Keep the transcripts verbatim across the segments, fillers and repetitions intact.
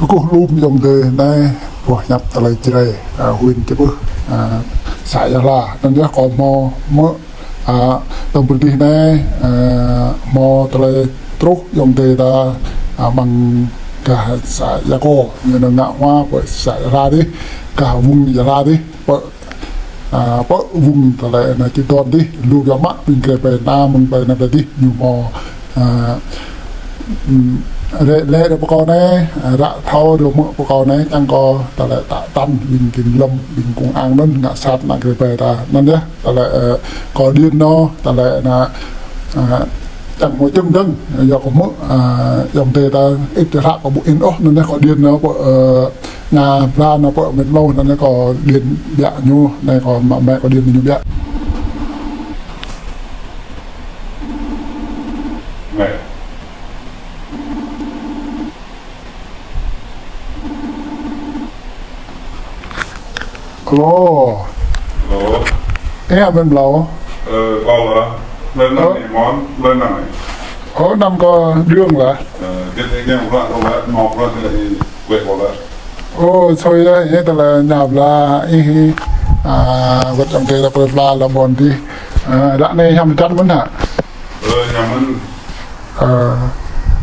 Kơkuh lŏm ayŏng adơi anai, boh hiăp tơlơi Jrai, a, huyện Čư̆ Pưh, a, xã Ia Hla. Anŭn yơh kâo hmâo mơ̆, a, tơm pơdih anai, a, hmâo tơlơi truh ayŏng adơi ta, a, amăng gah xã Ia Kô, ñu nao ngă hua pơ xã Ia Hla dih, gah vùng Ia Hla dih, pơ a, pơ vùng tơlơi anai či đon dih, lu biă mă ƀing gre ƀe ta mơ̆ng ƀe anai ƀe dih, ñu hmâo, a, ưm, rĕ lĕ rĕ pơkâo anai, a, ră thâo rơmơ̆ pơkâo anai, čang kâo tơlơi tă tăn ƀing kiểm lâm, ƀing công an anŭn ngă sat ană gre ƀe ta. Anŭn yơh, tơlơi, ơ, kâo điện nao, tơlơi anai, a, čang hmâo čơ̆ng dơ̆ng, yua kơ hmư̆, a, ayŏng adơi ta ĭt tơlă kâo ƀu in ôh, anŭn yơh kâo điện nao pơ, ơ, Ană bla nao pơ mĕt mlâo, anŭn yơh kâo điện biă ñu, anai kâo mă mĕt kâo điện ñu biă. Mĕt. Alo. Alo. Ơ, mĕt mlâo. Ơ, kâo lah. Lơi anăn ih mơ̆n, lơi anăn ih. Ơ, anăn kâo Đương lah. Ơ, kơ ih kiăng pơră kâo lah, mâo pơră kơ ih. Ơ, sui yơh, ih tơlơi ană bla ih, a, wơ̆t ayŏng adơi ta plơi pla lŏm ƀôn dih. A, ră anai hiam čăt mơ̆n hă? Ơ, hiam mơ̆n. Ơ,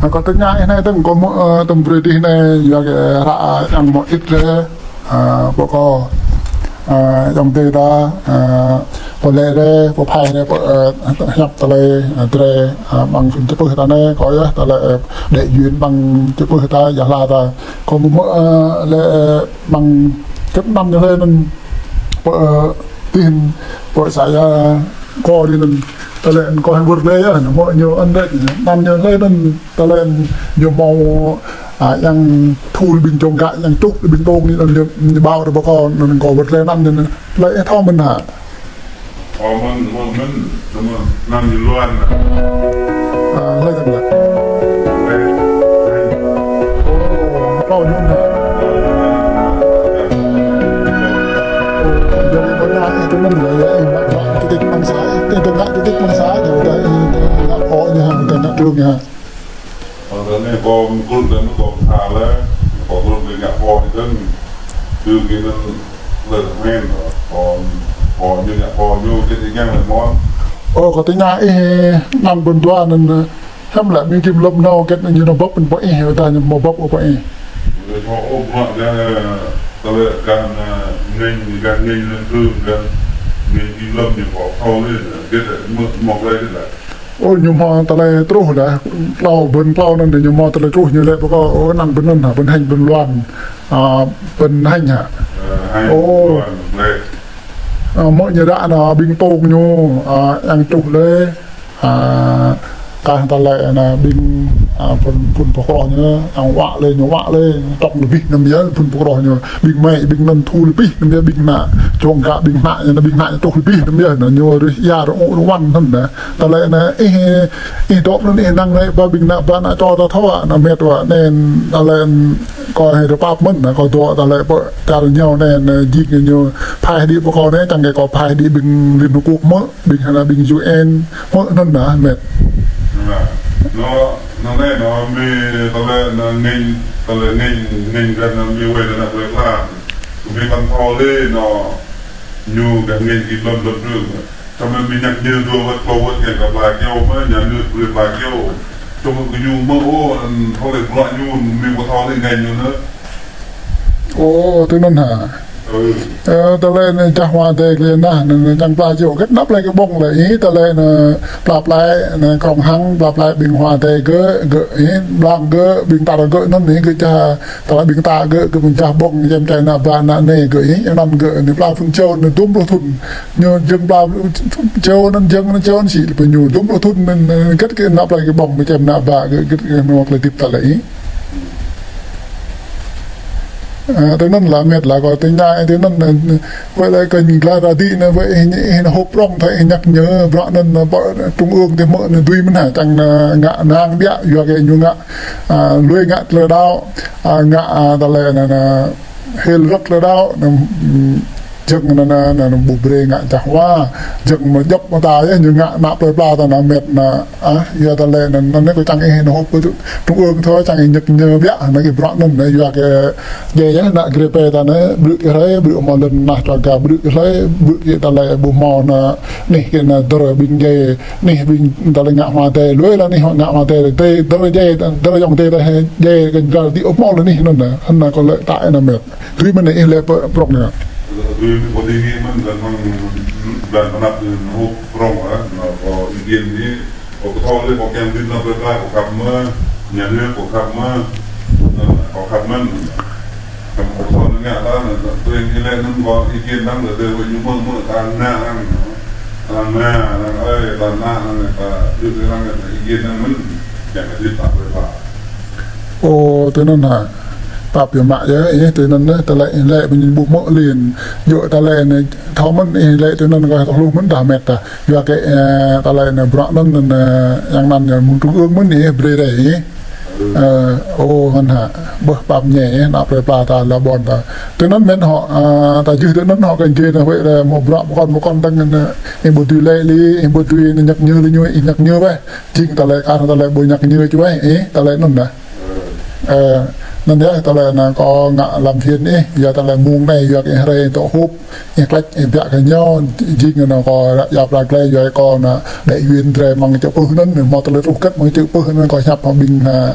anai kâo tơña ih anai dơ̆ng kâo hmư̆, ơ, tơm brơi dih anai, yua kơ ră, a, čang hmâo ĭt rai, a, pơkâo, a, ayŏng adơi ta, a, pơlĕ rai, pơphai rai, pơ, ơ, hiăp tơlơi, ơ, Jrai, a, amăng Čư̆ Pưh ta anai, kâo yơh tơlơi, ơ, đại diện amăng Čư̆ Pưh ta, Ia Hla ta. Kâo hmư̆, ơ, lĕ, ơ, amăng kơ anăn ñu lĕ anŭn pơ, ơ, tih pơ xã Ia Kô dih anŭn. Tơlơi kâo hmâo wơr lĕ yơh, hmâo ñu anŭn lĕ, anăn ñu lĕ anŭn tơlơi ñu hmâo, a, yang thul ƀing čong gah, yang čuh ƀing tông anŭn ñu, ñu ƀâo ră pơkâo anŭn kâo wơr lĕ anăn ñu. Lĕ ih thâo mơ̆n hă? Ơ, mơ̆n, mơ̆n, mơ̆n, tơmơ̆n, anăn ñu luan. A, lơi tơ̆ng lĕ. Ơ, kâo ñu nă. Ơ, jadi pernah ih tơmơ̆n lĕ, ih ngă chủ tịch amăng xã, ih tơ̆ng ngă chủ tịch amăng xã, ih tơ̆ng ngă phó ñu hă, ih tơ̆ng ngă trưởng ñu hă. Ơ, anai kâo mơ̆ng kul dan kâo tha lĕ, kâo kul dan ngă phó ih tơ̆ng. Dưi kơ anŭn lĕ mĕn, kâo, kâo ñu ngă phó ñu kơ ih kiăng lĕ mơ̆n. Ơ, kâo tơña ih, anăn ƀôn dua anŭn, hiam lĕ ƀing kiểm lâm nao kơ ñu nao bưp pơ ih, ta ñu hmâo bưp pơ ih. Lĕ kâo ôh bruă gah, tơlơi gah, a, ngành, gah ngành năng lượng, gah ngành kiểm lâm ñu kâo thâo lĕ, gah mơ̆, mơ̆ lĕ gah. Ơ, ñu hmâo tơlơi truh lah, klâo, ƀôn klâo anŭn ñu hmâo tơlơi truh ñu lĕ pơkâo, ơ, anăn ƀôn anŭn hă, ƀôn Hênh, ƀôn Luan, a, ƀôn Hênh hă? Ơ, Hênh, ơ. Luan, lĕ. Ơ, mơ̆ ñu ră anai ƀing tông ñu, a, yang čuh lĕ, a, kah tơlơi anai ƀing, a, phun, phun pơkroh ñu, yang wă lĕ, ñu wă lĕ, ñu tŏng lĕ abih anăm yơh, phun pơkroh ñu, ƀing mĕ, ƀing anŭn thul abih anăm yơh, ƀing ană, čong gah ƀing ană, ñu ƀing ană ñu čuh lĕ abih anăm yơh, anŭn ñu rơih ia rơ̆ ôh rơwăn anŭn anai. Tơlơi anai, ih, ih dŏ anŭn ih năng anai, ba ƀing ană, ba ană čô ta thâo, ană mĕt wa, anŭn, tơlơi kâo hĭ rơpap mơ̆n, anŭn kâo dŏ tơlơi pơ čar ñu anai, anŭn jing ñu phai đĭ pơkâo anai, čang kơ kâo phai đĭ ƀing Liên Hợp Quốc mơ̆, ƀing hơnă ƀing U N, mơ̆ anŭn anai, mĕt. Anŭn, anŭn anai, anŭn mơ̆ tơlơi anŭn ngành, tơlơi ngành, ngành gah anŭn mơ̆ wai anŭn plơi pla. Kơ mơ̆ păn thâo lĕ anŭn ñu gah ngành kiểm lâm, lâm trường. Samơ̆ mơ̆ nhắc ñu dua wơ̆t, klâo wơ̆t ngă kơ pla kyâo mơ̆, ñu nư brơi pla kyâo. Samơ̆ kơ ñu mơ̆ ôh, anŭn thâo lĕ bruă ñu, mơ̆ ƀu thâo lĕ ngành ñu anŭn. Ơ, tui anŭn hă? Ơ. Ơ, tơlơi anai čah hua tê klin anai, anŭn čang pla čô kĕt năp lĕ kơ ƀơ̆ng lĕ, ih, tơlơi anai pla plai, anai krong hăng, pla plai ƀing hua tê gơ̆, gơ̆, ih, blang gơ̆, ƀing tar gơ̆ anŭn, ih, gơ̆ čah, tơlơi ƀing ta gơ̆, gơ̆ ƀing čah ƀơ̆ng, jăm čai ană ba ană anai gơ̆, ih, anŭn gơ̆, anai pla phun čô, anai dum pluh thŭn. Ñu jơ̆ng pla čô anŭn, jơ̆ng anŭn čô anŭn sĭ lĕ pơ ñu dum pluh thŭn anŭn, anŭn gĕt kơ năp lĕ kơ ƀơ̆ng mơ̆ čem ană ba gơ̆, gơ̆t kơ nao klĕ tip tơlơi. A, tui anŭn lah mĕt lah kâo tơña, tui anŭn, a, wơ̆t lĕ kơ ñu gla ra dih anŭn, wơ̆t ih, ih hơp prŏng thâo ih nhắc nhớ, bruă anŭn, a, pơ trung ương tơ mơ̆ anŭn dưi mơ̆n hă, čang, a, ngă năng biă, yua kơ ñu ngă, a, lui ngă tơlơi đaŏ, a, ngă, a, tơlơi anŭn, anŭn, hil rơ̆k tơlơi đaŏ, anŭn, ưm, Jơ̆ng anŭn, anŭn, anŭn ƀu brơi ngă čah wa. Jơ̆ng mơ̆ djŏp mơta yơh ñu ngă ană plơi pla ta anŭn mĕt anŭn. Ah, yua tơlơi anŭn, anŭn kâo čang ih anŭn hôp pơ trung ương thôi, čang ih ñĕk ñu biă, anŭn kơ bruă anŭn, yua kơ djai yơh, anŭn grê pĕ ta anŭn, brư̆ kơ hrơi, brư̆ hmâo lŏn anŭn čua gah, brư̆ kơ hrơi, brư̆ kơ tơlơi ƀu hmâo anŭn, anih kơ anŭn dơr ƀing djai, anih ƀing tơlơi ngă hmua djai, lui lah anih ngă hmua djai, djai, dơr djai, dơr ayŏng adơi ta djai, kơ djai dih ƀu hmâo lŏn anih anŭn, anŭn kâo lĕ ta anŭn mĕt. Tui mơ̆n ih lĕ pơ-, prŏng anŭn. Tui pơđing mơ̆n, dan mơ̆ng, dan pơnăp anŭn hôp prŏng, ah, anŭn kâo ih kiăng anŭn, kâo kơthâo lĕ kâo kiăng đĭ anŭn plơi pla, kâo khăp mơ̆n, nhà nước kâo khăp mơ̆n, anŭn kâo khăp mơ̆n. Kâo kơthâo anŭn ngă ta anŭn, tui ih lĕ anŭn kâo ih kiăng anŭn, lĕ tui ƀing ñu mơ̆n mơ̆n, ta anŭn anŭn, ta anŭn anŭn, ơi, ta anŭn anŭn, ta đĭ anŭn, ta ih kiăng anŭn mơ̆n, kiăng đĭ ta plơi pla. Ơ, tui anŭn hă. Pap yơh mă yơh, ih tui anŭn yơh, tơlơi ih lĕ ƀing ñu ƀu hmâo lin. Yua tơlơi anŭn thâo mơ̆n ih lĕ tui anŭn kâo thâo hluh mơ̆n dah mĕt dah. Yua kơ, ơ, tơlơi anŭn bruă anŭn, anŭn, ơ, yang anŭn anŭn mơ̆ng trung ương mơ̆n ih brơi rai ih. Ơ, ơ, anŭn hă. Ƀuh pap ñe ih, ană plơi pla ta lŏn ƀôn ta. Tui anŭn mĕt hŏ, ơ, ta jưh tui anŭn hŏ kơ djai anŭn huĭ rai hmâo bruă pơkŏn pơkŏn tăng anŭn, ơ, ih ƀu dưi lĕ lĕ, ih ƀu dưi anŭn ñăk ñu lĕ ñu, ih ñăk ñu bĕ. Jing tơlơi kar tơlơi ƀu ñăk ñu čuai, ih, tơlơi anŭn anŭn. Ơ, anŭn yơh, tơlơi anŭn kâo ngă lăm phiên ih, yua tơlơi mơ̆ng anai, yua kơ ih rai tŏ hôp, ih klĕč, ih biă kơ ñu, jing anŭn kâo yap ră glai, yua kâo anŭn đại diện drei mơ̆ng čư̆ pơh anŭn, hmâo tơlơi truh kơ̆t mơ̆ng čư̆ pơh anŭn kâo hiăp hăng ƀing, a,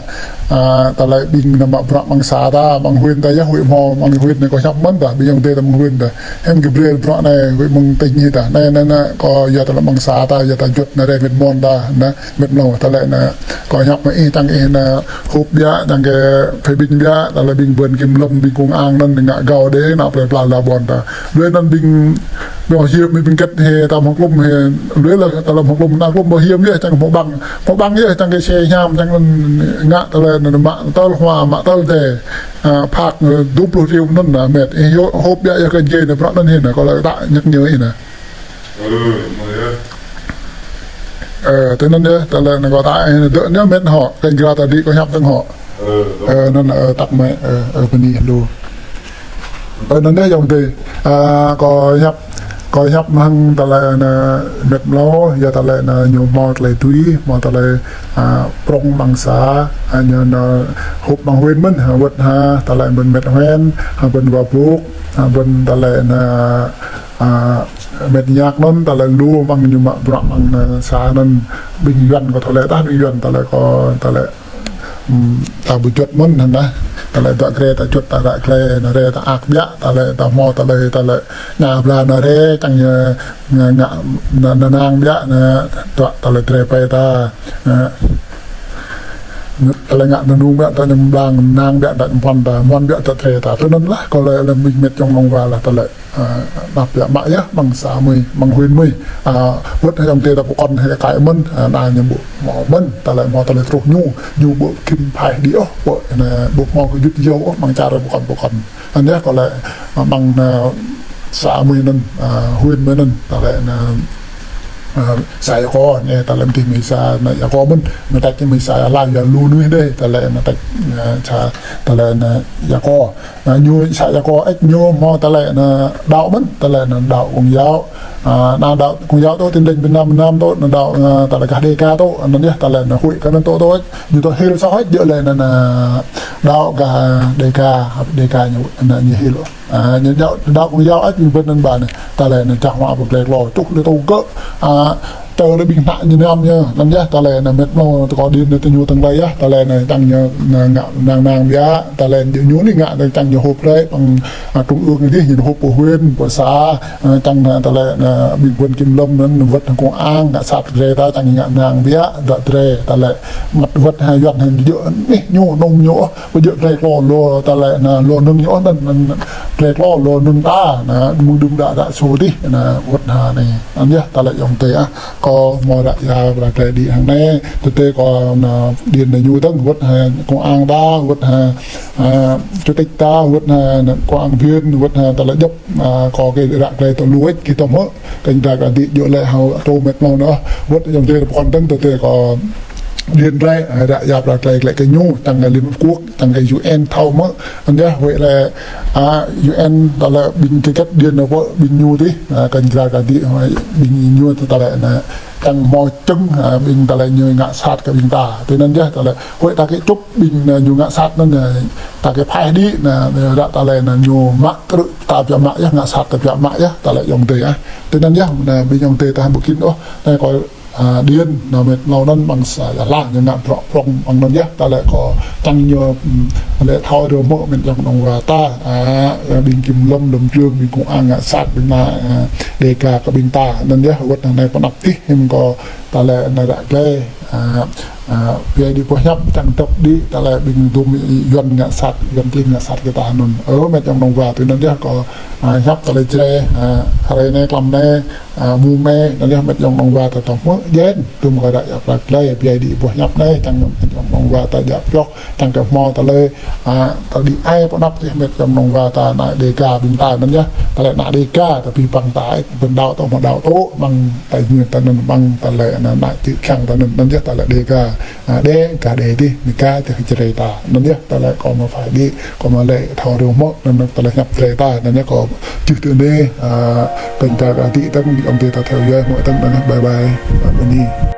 a, tơlơi ƀing anŭn mă bruă mơ̆ng xã ta, mơ̆ng huyện ta yơh, huĭ hmâo mơ̆ng huyện anŭn kâo hiăp mơ̆n ta, ƀing ayŏng adơi ta mơ̆ng huyện ta. Hiư̆m kơ brơi bruă anai, huĭ mơ̆ng tỉnh hĭ ta. Anai, anai, anai, kâo yua tơlơi mơ̆ng xã ta, yua ta juăt anŭn rai mĕt mơ̆n ta, anŭn. Mĕt mlâo, tơlơi anŭn, kâo hiăp mă ih, čang ih anŭn hôp biă, čang kơ phê bình biă, tơlơi ƀing ƀuôn kiểm lâm, ƀing công an anŭn ngă gao đe, ană plơi pla lŏn ƀôn ta. Lui anŭn ƀing, ƀing hiam, ƀing kĕt hĭ, ta hmâo klŭm hĭ, lui lah ta lŏm hmâo klŭm, ană klŭm ƀu hiam yơh, čang hmâo ƀăng, hmâo ƀăng yơh, čang kơ xe hiam, čang anŭn ngă tơlơi anŭn mă tơl hmua, mă tơl dê, a, phak, ơ, dua pluh triệu anŭn anŭn mĕt, ih hô-, hôp biă yơh kơ djai anŭn bruă anŭn hĭ anŭn, kâo lĕ ta ñăk ñu ih anŭn. Ơ, mơ̆ yơh. Ơ, tui anŭn yơh, tơlơi anŭn kâo ta, ơ, dŏ anŭn mĕt hŏ, kơ gra ta đĭ kâo hiăp tơ̆ng hŏ. Ơ, dŏ. Ơ, anŭn, ơ, tak mĕ, ơ, ơ, bơni lu. Ơ, anŭn yơh ayŏng adơi. A, kâo hiăp, kâo hiăp mơ̆ng tơlơi anŭn mĕt mlâo, yua tơlơi anŭn ñu hmâo tơlơi tui, hmâo tơlơi, a, prŏng mơ̆ng xã, a, ñu anŭn hôp mơ̆ng huyện mơ̆n, a, wơ̆t hăng tơlơi ƀing mĕt huyện, a, ƀing wa bôk, a, ƀing tơlơi anŭn, a, mĕt ñăk anŭn, tơlơi lu mơ̆ng ñu mă bruă mơ̆ng anŭn xã anŭn ƀing Yuan kâo thâo lĕ tah ƀing Yuan tơlơi kâo tơlơi, ưm, ta ƀu juăt mơ̆n anŭn dah. Tơlơi dŏ grê ta juăt ta ră glai anŭn rai ta ak biă, tơlơi ta hmâo tơlơi, tơlơi anŭn bla anŭn rai čang ñu ngă, ngă anŭn, anŭn nang biă anŭn dŏ tơlơi drơi pĕ ta. Anŭn tơlơi ngă anŭn nung biă ta ñu blang nang biă ta ñu pơ̆n ta, mơ̆n biă ta drơi ta. Tui anŭn lah kâo lĕ lăm ƀing mĕt čong nong wa lah tơlơi. A, năp yơh mă yơh, mơ̆ng xã mơi, mơ̆ng huyện mơi. A, wơ̆t hăng ayŏng adơi ta pơkŏn hĭ kơ kai mơ̆n, a, anŭn ñu ƀu hmâo mơ̆n, tơlơi hmâo tơlơi truh ñu, ñu ƀu kim phaih đĭ ôh, ƀu, anŭn, ƀu hmâo kơ jŭt yua ôh, mơ̆ng čar pơkŏn pơkŏn. Anŭn yơh kâo lĕ, a, mơ̆ng, a, xã mơi anŭn, a, huyện mơi anŭn, tơlơi anŭn, a, xã Ia Kô, anŭn tơlơi mơ̆ng tih mơi xã, anŭn Ia Kô mơ̆n, mơi tač mơi xã Ia Lai, Ia Lu anŭn dih, tơlơi anŭn tač, a, xã, tơlơi anŭn Ia Kô. A, ñu xã Ia Kô ĕč ñu hmâo tơlơi anŭn đaŏ mơ̆n, tơlơi anŭn đaŏ Công giáo. A, anŭn đaŏ Công giáo tŏ, Tin Lành Việt Nam, Việt Nam tŏ, anŭn đaŏ, a, tơlơi gah Đêga tŏ, anŭn yơh tơlơi anŭn huĭ kơ anŭn tŏ tŏ ĕč. Ñu tŏ hil soh ĕč, djơ̆ lĕ anŭn, a, đaŏ gah Đêga, Đêga ñu, anŭn ñu hil. A, ñu đaŏ, đaŏ Công giáo ĕč, ñu ƀuh anŭn ƀă anŭn, tơlơi anŭn čah hmua ƀu glai klô, čuh lĕ tŏ gơ̆. A, tơl lĕ ƀing hnă ñu năm ñu, anŭn yơh, tơlơi anŭn mĕt mlâo, tơ kâo đĭ anŭn tơ ñu tơ̆ng lĕ yơh, tơlơi anŭn čang ñu, anŭn ngă nang nang biă, tơlơi anŭn ñu anai ngă anŭn čang ñu hôp rai, păng, a, trung ương anŭn dih, ñu hôp pơ huyện, pơ xã, a, čang anŭn tơlơi anŭn ƀing ƀuôn kiểm lâm anŭn wơ̆t hăng công an, ngă sat rai ta, čang ngă nang biă, dŏ rai, tơlơi măt wơ̆t hăng Yuan hăng djơ̆ anih ñu, nung ñu, ƀu djơ̆ glai klô lu tơlơi anŭn lu nưng ñu anŭn, anŭn glai klô lu nưng ta, anŭn mơ̆ng đưm đă đă sô dih, anŭn wơ̆t hăng anai. Anŭn yơh tơlơi ayŏng adơi ah. Kâo hmâo ră ia ră glai đĭ hăng anai, tơdơi kâo anŭn đĭ anŭn ñu tơ̆ng wơ̆t hăng công an ta, wơ̆t hăng, a, chủ tịch ta, wơ̆t hăng anŭn công an viên, wơ̆t hăng tơlơi djŏp, a, kâo kơ ră glai tŏ lu ĕč kơ tŏm hŏ. Kơ ñu ta kơ đĭ djơ̆ lĕ hao tô mĕt mlâo anŭn. Wơ̆t ayŏng adơi pơkŏn tơ̆ng tơdơi kâo Điện rai, a, ră yap ră glai glai kơ ñu, tăng kơ Liên Hợp Quốc, tăng kơ U N thâo mơ̆, anŭn yơh, wơ̆t lĕ, a, U N tơlơi ƀing kơ kĕt điện nao pơ ƀing ñu dih, a, kơ jra kơ dih, ƀing ñu tơlơi anŭn, tăng hmâo čơ̆ng, a, ƀing tơlơi ñu ngă sat kơ ƀing ta. Tui anŭn yơh, tơlơi, wơ̆t ta kơ čŭp ƀing, a, ñu ngă sat anŭn, a, ta kơ phai dih, anŭn, ră tơlơi anŭn ñu mă krư̆ ta biă mă yơh, ngă sat ta biă mă yơh, tơlơi ayŏng adơi ah. Tui anŭn yơh, anŭn, ƀing ayŏng adơi ta ƀu khĭn ôh, anŭn kơ a, điện, anŭn mĕt hlâo anŭn ƀing sa, ya lah, ñu ngă bruă prŏng ƀing anŭn yơh, tơlơi kơ tăng ñu, ưm, lĕ thâo rơmô mĕt ayŏng adơi wa ta, a, ƀing kiểm lâm, lâm trường, ƀing công an ngă sat, ƀing anŭn, a, Đêga kơ ƀing ta, anŭn yơh, wơ̆t anai pơ anăp tih, hiư̆m kơ tơlơi anŭn ră glai, a, a, pia dih pơhiăp tăng tŏk dih, tơlơi ƀing dum Yuan ngă sat, Yuan klin ngă sat kơ ta anŭn. Ơ, mĕt ayŏng adơi wa, tui anŭn yơh kơ, a, hiăp tơlơi Jrai, a, hrơi anai, tlam anai, a, mơ̆ng anai, anŭn yơh mĕt ayŏng adơi wa ta tŏng mơ̆ jên, tŭm kơ ră yap ră glai, pia dih pơhiăp anai, tăng mĕt ayŏng adơi wa ta djă pioh, tăng kơ hmâo tơlơi, a, tơlơi dih ai pơ anăp tih mĕt ayŏng adơi wa ta anŭn Đêga ƀing ta anŭn yơh, tơlơi anŭn Đêga ta pi păng ta, ƀing đaŏ tŏ hmâo đaŏ tŏ, ƀing ta ñu ta anŭn ƀing tơlơi anŭn anŭn čư̆ kiăng ta anŭn, anŭn yơh tơlơi Đêga, a, Đê, kơ Đê dih, anai kơ tih Jrai ta, anŭn yơh tơlơi kơ mă phai dih, kơ mă lĕ thâo rơmô, anŭn tơlơi hiăp Jrai ta, anŭn yơh kơ Čih tui anai, a, kơ jra kơ dih tăng, ayŏng adơi ta theo dõi mơ̆ tăng anŭn, bye bye, bye bye.